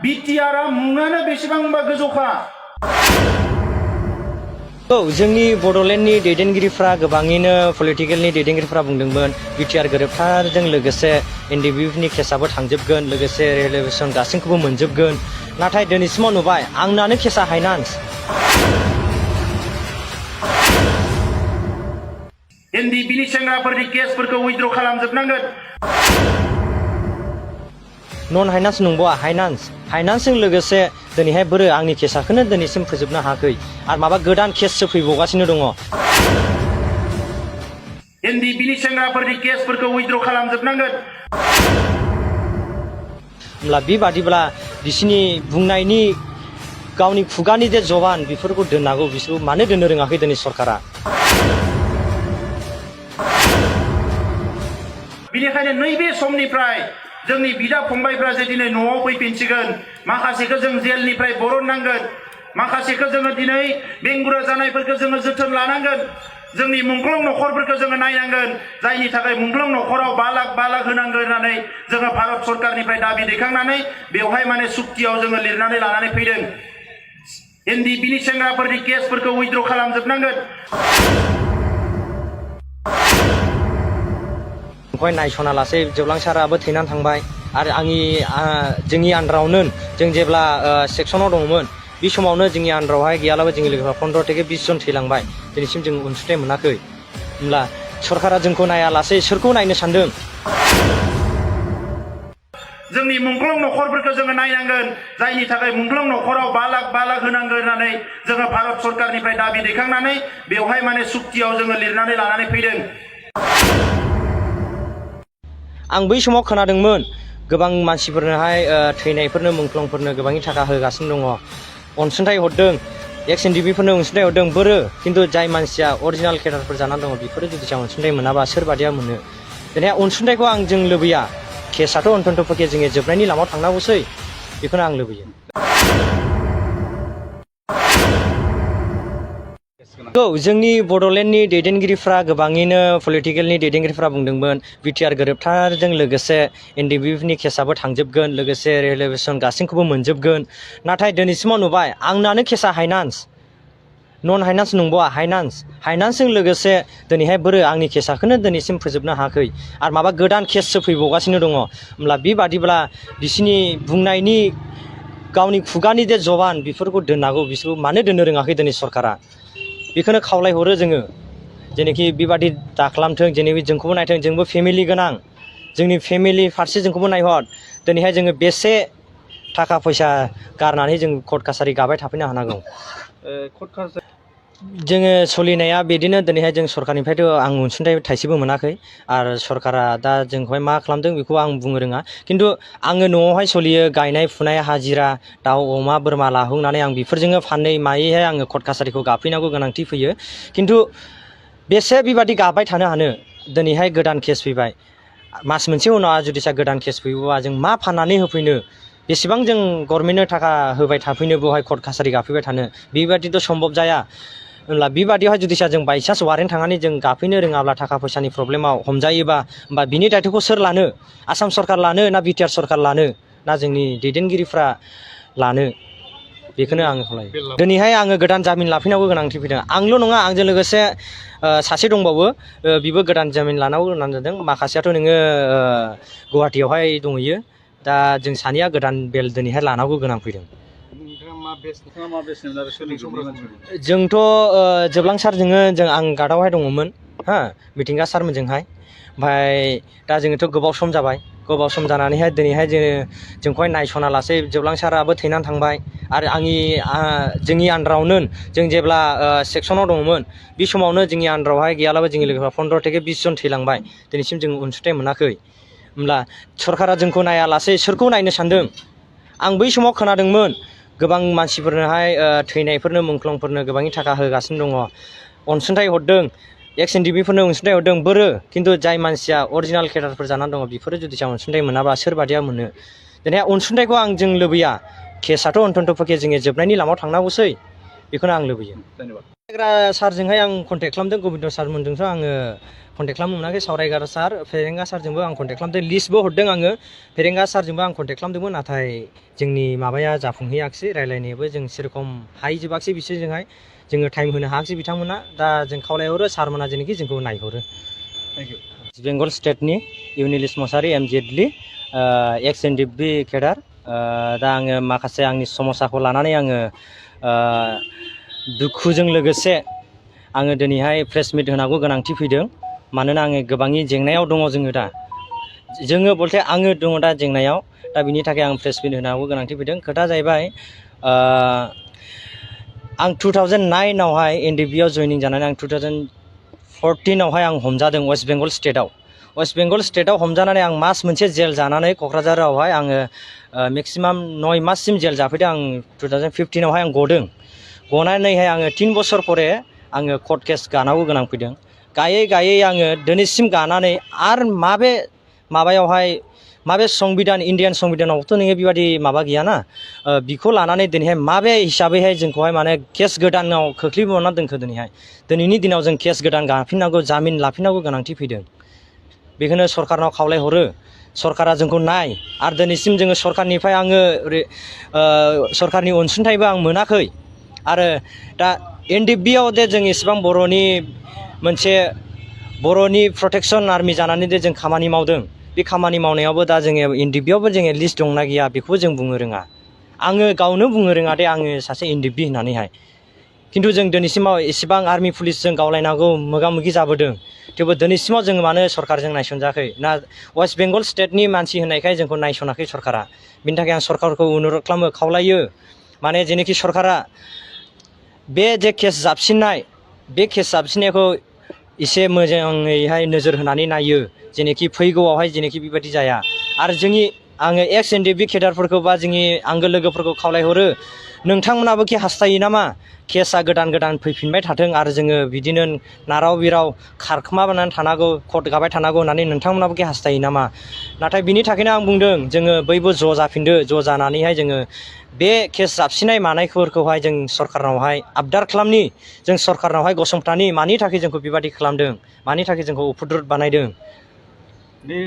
बिटिआरआ मुङानो बेसेबांबा गोजौखा जोंनि बड'लेण्डनि दैदेनगिरिफ्रा गोबाङैनो पलिटिकेलनि दैदेनगिरिफ्रा बुंदोंमोन बिटिआर गोरोबथाजों लोगोसे एनडिबिनि केसआबो थांजोबगोन लोगोसे रिलेभेसन गासैखौबो मोनजोबगोन नाथाय दिनैसिमाव नुबाय आंनानो केसआ हाइनान्स एनडिबिनि सेंग्राफोरनि केसफोरखौ उइथड्र खालामजोबनांगोन नन हाइनान्स नंबावा हाइनान्सजों लोगोसे दिनैहाय बोरो आंनि केसखौनो दिनैसिम फोजोबनो हायाखै आरो माबा गोदान केससो फैबावगासिनो दङ एनडिबिनि सेंग्राफोरनि केसफोरखौ उइथड्र खालामजोबनांगोन होमब्ला बेबादिब्ला बिसिनि बुंनायनि गावनि खुगानि जे जबान बेफोरखौ दोननांगौ बिसोरखौ मानो दोननो रोङाखै दिनै सरकारा बिनिखायनो नैबे समनिफ्राय जोंनि बिदा फंबायफ्रा जे दिनै न'आव फैफिनसिगोन माखासेखौ जों जेलनिफ्राय बरननांगोन माखासेखौ जोङो दिनै बेंगुरा जानायफोरखौ जोङो जोथोन लानांगोन जोंनि मुंख्लं नखरफोरखौ जोङो नायनांगोन जायनि थाखाय मुंख्लं नखराव 5 लाख होनांगोन होननानै जोङो भारत सरकारनिफ्राय दाबि दैखांनानै बेवहाय माने सुक्तियाव जोङो लिरनानै लानानै फैदों एनडिबिनि सेंग्राफोरनि केसफोरखौ उइथड्र खालामजोबनांगोन नायसना लासै जोबलांसाराबो थैनानै थांबाय आरो जोंनि आन्दारावनो जों जेब्ला सेक्सनाव दङमोन बे समावनो जोंनि आन्दारावहाय गैयालाबो जोंनि लोगोफ्रा 15 থেকে 20 जन थैलांबाय दिनैसिम जों अनसुंथाइ मोनाखै होमब्ला सरकारा जोंखौ नायालासै सोरखौ नायनो सानदों जोंनि मुंख्लं नखरफोरखौ जोङो नायनांगोन जायनि थाखाय मुंख्लं नखराव 5 लाख होनांगोन होननानै जोङो भारत सरकारनिफ्राय दाबि दैखांनानै बेवहाय माने सुक्तियाव जोङो लिरनानै लानानै फैदों आं बै समाव खोनादोंमोन गोबां मानसिफोरनोहाय थैनायफोरनो मुंख्लंफोरनो गोबांनि थाखा होगासिनो दङ अनसुंथाइ हरदों एक्स एनडिबिफोरनो अनसुंथाइ हरदों बोरो खिन्थु जाय मानसिया अरिजिनाल केडारफोर जानानै दङ बेफोरो जुदि अनसुंथाइ मोनाबा सोरबादिया मोनो दिनै अनसुंथाइखौ आं जों लुबैया केसआथ' अन्त'पक्षे जोङो जोबनायनि लामायाव थांनांगौसै बेखौनो आं लुबैयो जोंनि बड'लेण्डनि दैदेनगिरिफ्रा गोबाङैनो पलिटिकेलनि दैदेनगिरिफ्रा बुंदोंमोन बिटिआर गोरोबथाजों लोगोसे एनडिबिनि केसआबो थांजोबगोन लोगोसे रिलेभेसन गासैखौबो मोनजोबगोन नाथाय दिनैसिमाव नुबाय आंनानो केसआ हाइनान्स नन हाइनान्स नंबावा हाइनान्सजों लोगोसे दिनैहाय बोरो आंनि केसखौनो दिनैसिम फोजोबनो हायाखै आरो माबा गोदान केससो फैबावगासिनो दङ होमब्ला बेबादिब्ला बिसिनि बुंनायनि गावनि खुगानि जे जबान बेफोरखौ दोननांगौ बिसोरखौ मानो दोननो रोङाखै दिनै सरकारा बेखौनो खावलायहरो जोङो जेनेखि बेबादि दाखालामथों जेनेबा जोंखौबो नायथों जोंबो फेमिलि गोनां जोंनि फेमिलि फारसे जोंखौबो नायहर दिनैहाय जोङो बेसे थाखा फैसा गारनानै जों कर्ट कासारि गाबाय थाफैनो हानांगौ जोङो सोलिनाया बिदिनो दिनैहाय जों सरकारनिफ्रायथ' आं अनसुंथाइ थाइसेबो मोनाखै आरो सरकारा दा जोंखौहाय मा खालामदों बेखौ आं बुंनो रोङा खिन्थु आङो न'आवहाय सोलियो गायनाय फुनाय हाजिरा दाउ अमा बोरमा लाहोनानै आं बेफोरजोंनो फानै मायैहाय आङो कर्ट कासारिखौ गाफैनांगौ गोनांथि फैयो खिन्थु बेसे बेबादि गाबाय थानो हानो दिनैहाय गोदान केस फैबाय मास मोनसे उनाव जुदि गोदान केस फैयोबा जों मा फाननानै होफैनो बेसेबां जों गभर्नमेन्टनो थाखा होबाय थाफैनो बेवहाय कर्ट कासारि गाफैबाय थानो बेबादिथ' सम्भब जाया होमब्ला बेबादियावहाय जुदि जों बायसान्स वारेन्ट थांनानै जों गाफैनो रोङाब्ला थाखा फैसानि प्रब्लेमाव हमजायोबा होमबा बिनि दायथ'खौ सोर लानो आसाम सरकार लानो ना बिटिआर सरकार लानो ना जोंनि दैदेनगिरिफ्रा लानो बेखौनो आङो खावलायो दिनैहाय आङो गोदान जामिन लाफैनांगौ गोनांथि फैदों आंल' नङा आंजों लोगोसे सासे दंबावो बिबो गोदान जामिन लानांगौ होननानै जादों माखासेयाथ' नोङो गुवाहाटियावहाय दंहैयो दा जों सानैया गोदान बेल दिनैहाय लानांगौ गोनां फैदों जोंथ' जोबलांसार जों आं गार्डआवहाय दङमोन हा मिथिंगा सारमोनजोंहाय ओमफ्राय दा जोङोथ' गोबाव सम जाबाय गोबाव सम जानानैहाय दिनैहाय जोंखौहाय नायसना लासै जोबलांसाराबो थैनानै थांबाय आरो जोंनि आन्दारावनो जों जेब्ला सेक्सनाव दङमोन बे समावनो जोंनि आन्दारावहाय गैयालाबो जोंनि लोगोफ्रा 15 থেকে 20 जन थैलांबाय दिनैसिम जों अनसुंथाइ मोनाखै होमब्ला सरकारा जोंखौ नायालासै सोरखौ नायनो सानदों आं बै समाव खोनादोंमोन गोबां मानसिफोरनोहाय थैनायफोरनो मुंख्लंफोरनो गोबांनि थाखा होगासिनो दङ अनसुंथाइ हरदों एक्स एनडिबिफोरनो अनसुंथाइ हरदों बोरो खिन्थु जाय मानसिया अरिजिनाल केडारफोर जानानै दङ बेफोरो जुदि अनसुंथाइ मोनाबा सोरबादिया मोनो दिनै अनसुंथाइखौ आं जों लुबैया केसआथ' अन्त'पक्षे जोङो जोबनायनि लामायाव थांनांगौसै बेखौनो आं लुबैयो। सारजोंहाय आं कन्टेक्ट खालामदों, गबिन्द सारमोनजोंथ' आङो कन्टेक्ट खालामनो मोनाखै। सावरायग्रा सार फेरेंगा सारजोंबो आं कन्टेक्ट खालामदों, लिस्टबो हरदों आङो। फेरेंगा सारजोंबो आं कन्टेक्ट खालामदोंमोन, नाथाय जोंनि माबाया जाफुंहैयाखिसै, रायलायनायाबो जों सेरखम हाहैजोबाखिसै बिसोरजोंहाय, जोङो टाइम होनो हायाखिसै बिथांमोना। दा जों खावलायहरो सारमोना जेनाखि जोंखौ नायहरो। बेंगल स्टेटनि इउनिलिस मसाहारि एमजेडलि एक्स एनडिएफबि केडार। दा आङो माखासे आंनि समस्याखौ लानानै आङो दुखुजों लोगोसे आङो दिनैहाय प्रेस मिट होनांगौ गोनांथि फैदों। मानोना आङो गोबांनि जेंनायाव दङ, जोङो बलथे आङो दङ दा जेंनायाव। दा बिनि थाखाय आं प्रेस मिट होनांगौ गोनांथि फैदों। खोथा जाहैबाय आं 2009आवहाय एनडिएफबिआव जयनिं जानानै आं 2014आवहाय आं हमजादों वेस्ट बेंगल स्टेटआव। वेस्ट बेंगल स्टेटआव हमजानानै आं मास मोनसे जेल जानानै क'क्राझारावहाय आङो मेक्सिमाम 9 माससिम जेल जाफैदों। आं 2015आवहाय आं गदों। गनानैहाय आङो 3 बोसोर परे आङो कर्ट केस गानांगौ गोनां फैदों। गायै गायै आङो दिनैसिम गानानै आरो माबे संबिधान इण्डियान संबिधानावथ' नोङो बेबायदि माबा गैयाना, बिखौ लानानै दिनैहाय माबे हिसाबैहाय जोंखौहाय माने केस गोदानाव खोख्लैबावना दोनखो। दिनैनि दिनाव जों केस गोदान गाफिननांगौ, जामिन लाफिननांगौ गोनांथि फैदों। बेखौनो सरकारनाव खावलायहरो, सरकारा जोंखौ नाय। आरो दिनैसिम जोङो सरकारनिफ्राय आङो सरकारनि अनसुंथाइबो आं मोनाखै। आरो दा एनडिएफबिआव दे जों इसेबां बर'नि प्रटेक्सन आर्मि जानानै दे जों खामानि मावदों, बे खामानि मावनायावबो दा जोङो एनडिएफबिआवबो जोङो लिस्ट दंना गैया बेखौबो जों बुंनो रोङा। आङो गावनो बुंनो रोङा दे आङो सासे एनडिएफबि होननानैहाय। खिन्थु जों दिनैसिमाव एसेबां आर्मि पुलिसजों गावलायनांगौ मोगा मोगि जाबोदों, थेवबो दिनैसिमाव जोङो मानो सरकारजों नायसनजायाखै ना वेस्ट बेंगल स्टेटनि मानसि होननायखाय जोंखौ नायसनाखै सरकारा। बिनि थाखाय आं सरकारखौ अनुरद खालामो, खावलायो, माने जेनोखि सरकारा बे जे केस जाबसिननाय, बे केस जाबसिननायखौ एसे मोजाङैहाय नोजोर होनानै नायो, जेनोखि फैगौआवहाय जेनोखि बेबायदि जाया। आरो आङो एक्स एनडिएफबि केडारफोरखौ बा जोंनि आंगो लोगोफोरखौ खावलायहरो, नोंथांमोनाबो कि हास्थायो नामा केसआ गोदान गोदान फैफिनबाय थाथों आरो जोङो बिदिनो नाराव बिराव खारखोमाबानानै थानांगौ, कर्ट गाबाय थानांगौ होननानै नोंथांमोनाबो कि हास्थायो नामा? नाथाय बिनि थाखायनो आं बुंदों, जोङो बयबो ज' जाफिनदो, ज' जानानैहाय जोङो बे केस जाबसिननाय मानायफोरखौहाय जों सरकारनावहाय आबदार खालामनि, जों सरकारनावहाय गसंथानि, मानि थाखाय जोंखौ बेबादि खालामदों, मानि थाखाय जोंखौ उफुद्रुत बानायदों।